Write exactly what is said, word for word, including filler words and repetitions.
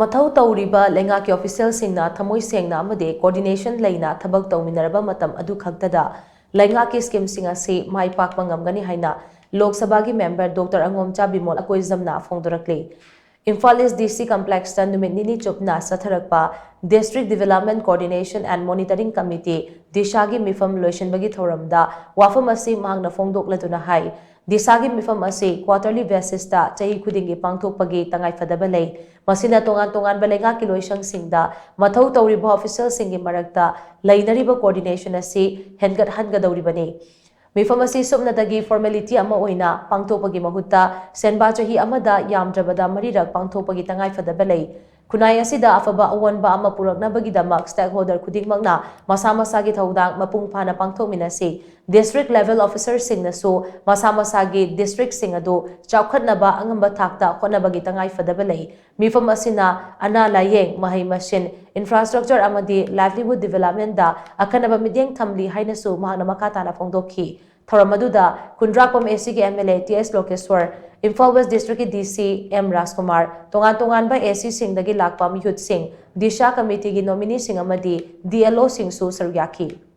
ꯃꯊꯧ ꯇꯧꯔꯤꯕ ꯂꯩꯉꯥꯛꯀꯤ ꯑꯣꯐꯤꯁꯤꯌꯦꯜꯁꯤꯡꯅ ꯊꯃꯣꯏ ꯁꯦꯡꯅ ꯑꯃꯗꯤ ꯀꯣꯑꯣꯔꯗꯤꯅꯦꯁꯟ ꯂꯩꯅ ꯊꯕꯛ ꯇꯧꯃꯤꯟꯅꯔꯕ ꯃꯇꯝ ꯑꯗꯨ ꯈꯛꯇꯗ ꯂꯩꯉꯥꯛꯀꯤ ꯁ꯭ꯀꯤꯝꯁꯤꯡ ꯑꯁꯤ ꯃꯥꯏ ꯄꯥꯛꯄ ꯉꯝꯒꯅꯤ ꯍꯥꯏꯅ ꯂꯣꯛ ꯁꯚꯥꯒꯤ ꯃꯦꯝꯕꯔ ꯗꯣꯛꯇꯔ ꯑꯉꯣꯝꯆꯥ ꯕꯤꯃꯣꯜ ꯑꯀꯣꯏꯖꯝꯅ ꯐꯣꯡꯗꯣꯔꯛꯂꯤ꯫ ꯏꯝꯐꯥꯜ ꯏꯁ ꯗꯤ ꯁꯤ ꯀꯝꯄ꯭ꯂꯦꯛꯁꯇ ꯅꯨꯃꯤꯠ ꯅꯤꯅꯤ ꯆꯨꯞꯅ ꯆꯠꯊꯔꯛꯄ District Development Coordination and Monitoring Committee, ꯗꯤꯁꯥꯒꯤ ꯃꯤꯐꯝ ꯂꯣꯏꯁꯤꯟꯕꯒꯤ ꯊꯧꯔꯝꯗ ꯋꯥꯐꯝ ꯑꯁꯤ ꯃꯍꯥꯛꯅ ꯐꯣꯡꯗꯣꯛꯂꯗꯨꯅ ꯍꯥꯏ, ꯗꯤꯁꯥꯒꯤ ꯃꯤꯐꯝ ꯑꯁꯤ quarterly basisꯇ ꯆꯍꯤ ꯈꯨꯗꯤꯡꯒꯤ ꯄꯥꯡꯊꯣꯛꯄꯒꯤ ꯇꯉꯥꯏꯐꯗꯕ ꯂꯩ꯫ ꯃꯁꯤꯅ ꯇꯣꯉꯥꯟ ꯇꯣꯉꯥꯟꯕ ꯂꯩꯉꯥꯛꯀꯤ ꯂꯣꯏꯁꯪꯁꯤꯡꯗ ꯃꯊꯧ ꯇꯧꯔꯤꯕ ꯑꯣꯐꯤꯁꯤꯌꯦꯜꯁꯤꯡꯒꯤ ꯃꯔꯛꯇ ꯂꯩꯅꯔꯤꯕ ꯀꯣꯑꯣꯔꯗꯤꯅꯦꯁꯟ ꯑꯁꯤ ꯍꯦꯟꯒꯠꯍꯟꯒꯗꯧꯔꯤꯕꯅꯤ꯫ ꯃꯤꯐꯝ ꯑꯁꯤ ꯁꯨꯞꯅꯇꯒꯤ ꯐꯣꯔꯃꯦꯂꯤꯇꯤ ꯑꯃ ꯑꯣꯏꯅ ꯄꯥꯡꯊꯣꯛꯄꯒꯤ ꯃꯍꯨꯠꯇ ꯁꯦꯟꯕꯥ ꯆꯍꯤ ꯑꯃꯗ ꯌꯥꯝꯗ꯭ꯔꯕꯗ ꯃꯔꯤꯔꯛ ꯄꯥꯡꯊꯣꯛꯄꯒꯤ ꯇꯉꯥꯏꯐꯗꯕ ꯂꯩ꯫ ꯈꯨꯟꯅꯥꯏ ꯑꯁꯤꯗ ꯑꯐꯕ ꯑꯑꯣꯟꯕ ꯑꯃ ꯄꯨꯔꯛꯅꯕꯒꯤꯗꯃꯛ stakeholder ꯈꯨꯗꯤꯡꯃꯛꯅ ꯃꯁꯥ ꯃꯁꯥꯒꯤ ꯊꯧꯗꯥꯡ ꯃꯄꯨꯡ ꯐꯥꯅ ꯄꯥꯡꯊꯣꯛꯃꯤꯟꯅꯁꯤ꯫ District level officerꯁꯤꯡꯅꯁꯨ ꯃꯁꯥ ꯃꯁꯥꯒꯤ districtꯁꯤꯡ ꯑꯗꯨ ꯆꯥꯎꯈꯠꯅꯕ ꯑꯉꯝꯕ ꯊꯥꯛꯇ ꯍꯣꯠꯅꯕꯒꯤ ꯇꯉꯥꯏꯐꯗꯕ ꯂꯩ꯫ ꯃꯤꯐꯝ ꯑꯁꯤꯅ ꯑꯅꯥ ꯂꯥꯌꯦꯡ, ꯃꯍꯩ ꯃꯁꯤꯡ, infrastructure ꯑꯃꯗꯤ livelihood developmentꯗ ꯑꯈꯟꯅꯕ ꯃꯤꯠꯌꯦꯡ ꯊꯝꯂꯤ ꯍꯥꯏꯅꯁꯨ ꯃꯍꯥꯛꯅ ꯃꯈꯥ ꯇꯥꯅ ꯐꯣꯡꯗꯣꯛꯈꯤ꯫ ꯊꯧꯔꯝ ꯑꯗꯨꯗ ꯈꯨꯟꯗ꯭ꯔꯥꯛꯄꯝ ACꯒꯤ MLA T S Lokeshwar, Imphal west Districtꯀꯤ DC M ꯔꯥꯖꯀꯨꯃꯥꯔ, ꯇꯣꯉꯥꯟ ꯇꯣꯉꯥꯟꯕ ACꯁꯤꯡꯗꯒꯤ ꯂꯥꯛꯄ ꯃꯤꯍꯨꯠꯁꯤꯡ, ꯗꯤꯁꯥ committeeꯒꯤ nomineeꯁꯤꯡ ꯑꯃꯗꯤ DLOꯁꯤꯡꯁꯨ ꯁꯔꯨꯛ ꯌꯥꯈꯤ꯫